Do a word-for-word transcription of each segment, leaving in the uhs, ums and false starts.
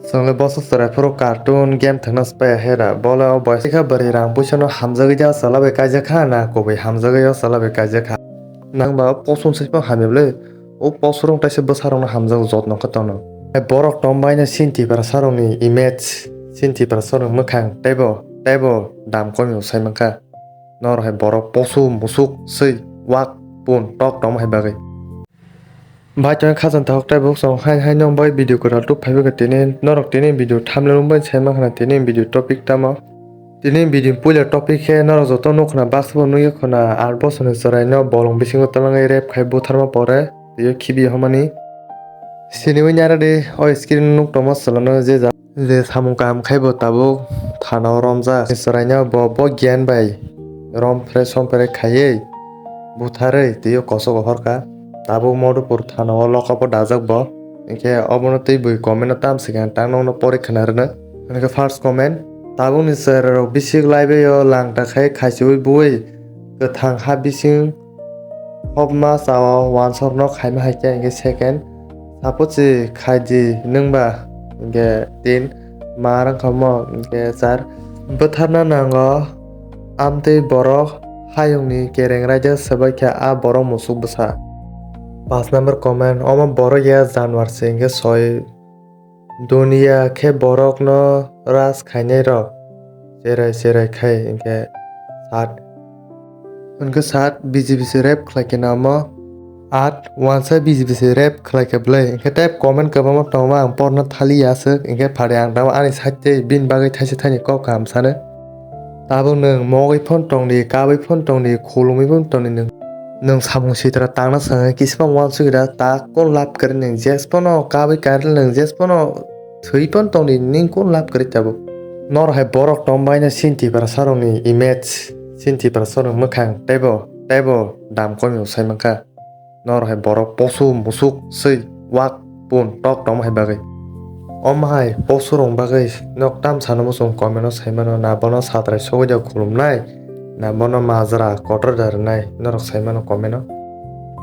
Chwng le bwswk chwrai phuru cartoon game thwngna se paiya hera. Bo le o boysa kha bwrwi rang puisa no hamjagwi de o chwla bai kaijak kha na kubui hamjagwi o chwla bai kaijak kha. Nang ba o poso se pha hamya bwle. O poso rok taisa bwsa rok no hamjak jotno khe tono. Borok tong bai no chini Tiprasa rok ni image, chini Tiprasa rok ni mwkhang teibo, teibo dam komi sai mankha. Norok hai borok poso musuk swi wak pun tok tongma hai bagwi. Bai tongwi khajang tahok tei buk song hai hai nong bai video kwtal tub phaibai kha tini norok tini video thumbnail bai sai mankha na tini video topic tamo. Tini video puila topic khe norok joto nukho na baksa bo nukya khuna aat bosor ni chwrai no bolong bisingo twlangwi rape khai butharma pore twiwi khibi homani. Siniwi nara di o screen nuk tongma chwla no je ja. Je samung kaham khai bo tabuk thana o romjak. Chwraino bo, bo giyan bai rom phre som phre khaiwi butharwi twiwi kosok o horkha. Tabuk Madhupur thana o lock up o dajak bo. Hinkhe obono twi bui comment o tam swkang tang nokno porikha na rwno. Hinkhe first comment, tabukni chwrairok bisik laibai o langta khai khaichiui bui kwthang ha bising Hopma sao wansok no khaima hai khe hinkhe second. Sapochi khaidi nwngba hinkhe tin. Ma rang kha mo hinkhe char. Bwtharna nango amtwi borok hayungni kereng raida swbai khe a borok musuk bwsa. Paanch number comment, omo borok ya januar se hinkhe soi. Duniya khe borokno raj khainairok cherai cherai khai hinkhe sat. Hinkhe sat B J P se rape khlai khe namo. At wansa B J P se rape khlai khe bwlai hinkhe tei comment kwbangma tongo ang porna thaliya aswk hinkhe phari ang tamo ani side tei bini bagwi thaisa thaini kok kaham sano. Tabuk nwng mogwi phone tongdi, kabwi phone tongdi, khulumwi phone tongdi nwng. Nwng samung sitra tangna swngwi kisa phano uansukya da, ta kun lab kwrwi nwng jes phano kabwi kairwkle nwng jes phano thwi phano tongdi, ning kun lab kwrwi tabuk. Norok hai borok tong baino chini Tiprasa rokni image, chini Tiprasa rokni mwkhang teibo, teibo dam komi sai mankha. Norok hai borok poso musuk swi wak pun tok tongma hai bagwi. Omo hai poso rok bagwi nok tam sano muchung comment o sai mano na bono satrai sogwi da khulumnai na bono majra kotor da rwnai norok sai mano comment o.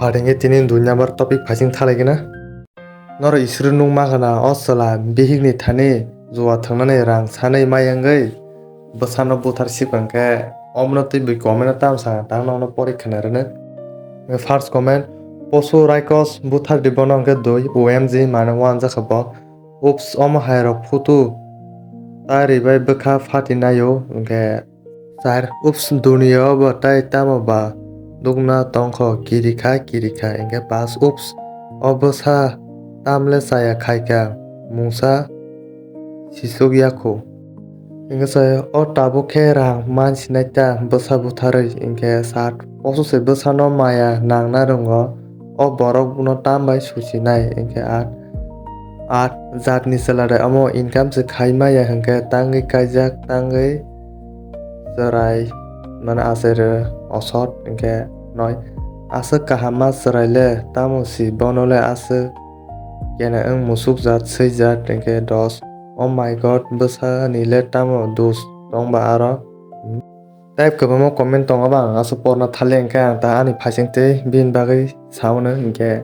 Phatingkhe tini dui number topic phaising thalai gana. Norok isiri nuk ma khana o chwla bihikni thani juwa thwngnani rang sanwi mai wngwi bwsano buthar sikang khe omono twi bui comment o tam sanga tang nokno porikha na rwno. First comment, poso raikos buthar di bono hwnkhe dui, O M G mane uanjakha bo. Ups, omo hai rok photo ta ribai bwkha phati naio hwnkhe char. Ups, duniya o bo tai tamo ba nukna tongkho kirikha kirikha hwnkhe paanch. Ups, o bwsa tamle chaya khaikha mungsa sichuk yakho. Hinkhe se o tabuk khe rang mansinai ta bwsa butharwi hinkhe sat. Poso se bwsano maya nangna rwngo o borok no tam bai susinai hinkhe at. At jatni chwla de omo income se khai maya hinkhe tangwi kaijak tangwi chwrai mane achai rw osot hinkhe noi. Aswk kaham ma chwrai le tamo si bono le aswk kene wng musuk jat swi jat hinkhe dos. Oh my god, bwsani le tamo dos tongba aro. Type kwbangma comment tongo ba ang aswk porna thali hinkhe ang ta ani phaising tei bini bagwi saono hinkhe.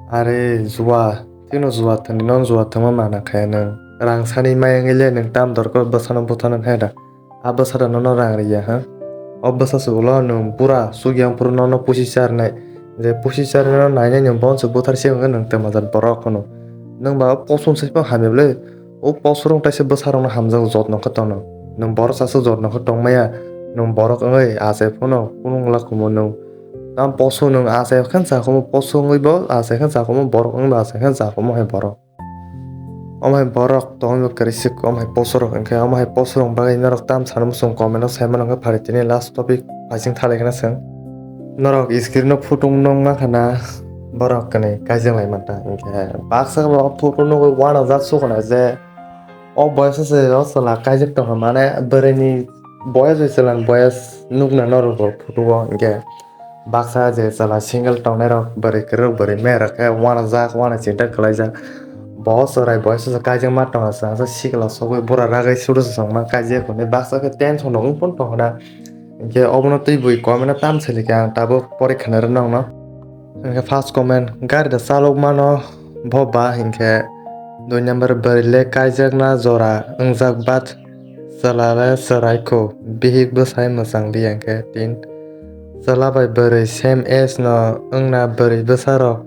Are juwa, tino juwa thwngdi, non juwa thwngma mana khe nwng rang sani mai wngwi le nwng tam dorkar bwsano buthano khe da. A bwsada nono rang riya ha. O bwsa se ulo nwng bura suk yang phuru nono pusi charnai. Je pusi charnai no nainai nwng bonso buthar se wngkhe nwng twmajat borok hwno. Nwng ba o poso se phano hamya bwle. O poso rok taisa bwsa rokno hamjak jotno khe tono. Nwng borok sasa jotno khe tongmaya. Nwng borok wngwi achai phano kunu wngla khumo nwng. Tam poso nwng achai khe cha khumo poso wngwi bo achai khe cha khumo borok wngwi bo achai khe cha khumo hai borok. Omo hai borok tongwi bo kwrwi swk, omo hai poso rok hinkhe, omo hai poso rok bagwi norok tam sana muchung comment o sai mano wngkha phari tini last topic phaising thalai kheno chwng. Norok screen o photo nukma khana borok kwnwi kaijakhlai manta hinkhe baksa bo photo nugwi uanajak sukhna je o boyos se o chwla kaijak tongkha mane bwrwini boyos bai chwla ni boyos nukna norok bo photo o hinkhe. Baksa je chwla single tongnairok bwrwi kwrwk bwrwi merok khe uanajak uanai chinta khlaijak. Bo chwrai boyos se kaijakma tongsa sikla sogwi bura ragwi sudu se songma kaijak hwnwi baksa khe tension rok wng phano tongkha na. Hinkhe obono twi bui comment o tam sili khe ang tabuk porikha nai rw nokno. Hinkhe first comment, gari da chalok mano bo ba hinkhe Dui number, bwrwi le kaijakna jora wngjak but chwla le chwrai kho, bihik bwsai mwchang di hwnkhe. Tin, chwla bai bwrwi same age no wngna bwrwi bwsarok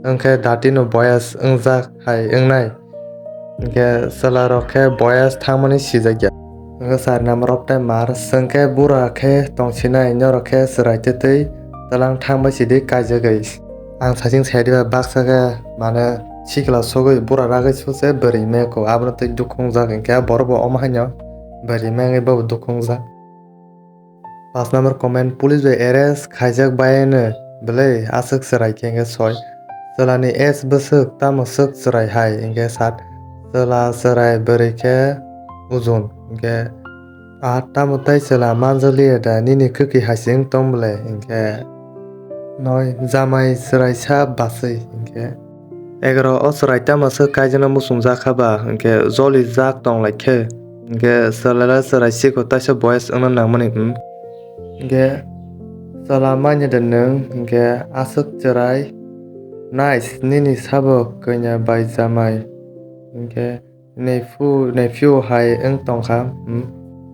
wngkhe datino boyas wngjak hai wngnai. Hwnkhe chwlarok khe boyas thangmani sijakya. Hwnkhe char number rok tei mar, chwng khe bura khe tongsinai, norok khe chwrai twtwi twlang thang bai sidi kaijagwi. Ang saichung sai diba baksa khe mane sikla sogwi bura ragwi suse bwrwi meko, abono tei dukhu wngjak, hwnkhe borok bo omo haino bwrwi mengwi bobo dukhu wngjak. Paanch number comment, police bai arrest khaijak bai no belai aswk chwrai khe, hwnkhe soi, chwlani age bwswk tamo swk chwrai hai, hwnkhe sat, chwla chwrai bwrwi khe ujun, hwnkhe a tamo tai chwla manjak liya da, nini kwkwi hai se wng tong belai, hwnkhe noi, jamai chwraisa bachwi, hwnkhe egaroh, o chwrai tamo swk kaijakno muchungjak kha ba, hwnkhe jolijak tong lai khe, hwnkhe chwla le chwrai sikho taisa boyas wngna nangmani, hmm. Hwnkhe chwla manya de nwng, hwnkhe aswk chwrai nice, nini sabo kanya bai jamai, hwnkhe nephew, nephew hai wng tong kha, hmm.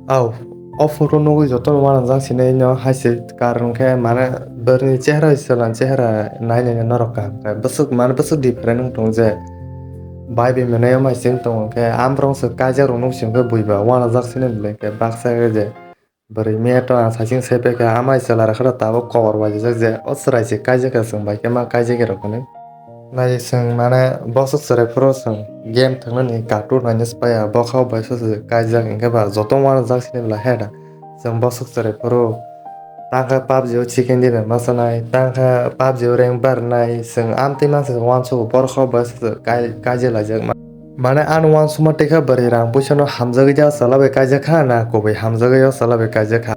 Au, o photo nugwi jotono uanajak sinai no hai se, karon khe mane bwrwini chehra bai chwlani chehra nai nai norok kaham khe bwswk mane bwswk different wng tong je. Bai bai mwnai o mai se wng tongo khe amrong se kaijak rok nuk sing khe bui ba uanajak sinai belai khe baksa khe je bwrwi miya to ang saichung sai pai kha amai chwla rok khe tabuk kobor bai jajak je o chwrai se kaijak kha chwng bai khe ma kaijak rok hinwi. Nai chwng mane boswk chwrai phuru chwng game thwngmani cartoon naina se paiya, bokha bai se kaijak, hwnkhe ba joto uanajak sini bwla he da. Chwng boswk chwrai phuru tangkha PUBG o chicken dinner ma chanai, tangkha PUBG o rank barnai, chwng amtwi mansa uansugo, borok bai se kai-, kaijak laijak ma. Mane ano uansukma tei kha bwrwi rang puisa no hamjagwi de o chwla bai kaijak kha, na kubui hamjagwi o chwla bai kaijak kha.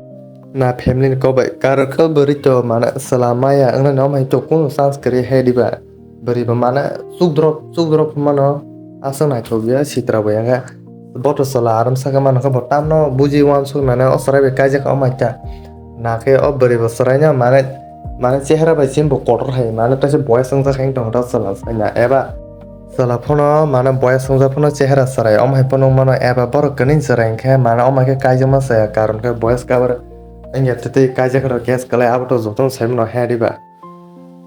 Na family ni kok bai karwk khe bwrwi to mane chwla maya wngnani omo hai to kunu chance kwrwi he diba? Bwrwi bo mane chukdrop chukdrop mano aswk naithok ya sitra bo ya khe. Bo to chwla aram sakhe mano khe bo tamno buji uansuk mane o chwrai bai kaijak omo hai ta. Na khe o bwrwi bo chwraino mane, mane chehra bai chini bo kotor hai mane taisa boyas wngjak hai tong ta chwla sai na eba. Chwla phano mane boyas wngjak phano chehra chwrai omo hai phano wngmano eba borok kwrwini chwrai hwnkhe mane omo hai khe kaijakma chaya karon khe boyas cover wngya tei kaijak rok guess kwlai abo to jotono sai mano he diba.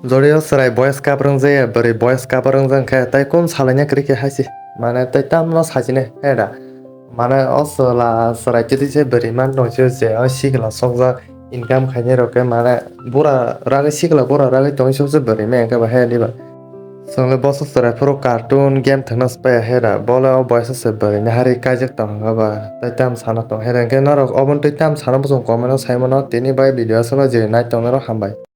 Jodi o chwrai boyas cover wngjaya bwrwi boyas cover wngjak khe tai kun salaina kwrwi khe hai se mane tai tamno sajinai he da. Mane o chwla chwrai twi se bwrwi man tong se je o sikla sokjak income khainai rok khe mane bura ragwi sikla bura ragwi tong se bwrwi maya khe ba he diba. Chwng le boswk chwrai phuru cartoon game thwngna se paiya he da, bo le o boyas se bwrwi ni hari kaijak tong kha ba tei tam sana tong he da, hwnkhe norok obo twi tam sana bo chwng comment o sai mano, tini bai video aswk no je nai tong nai rok hambai.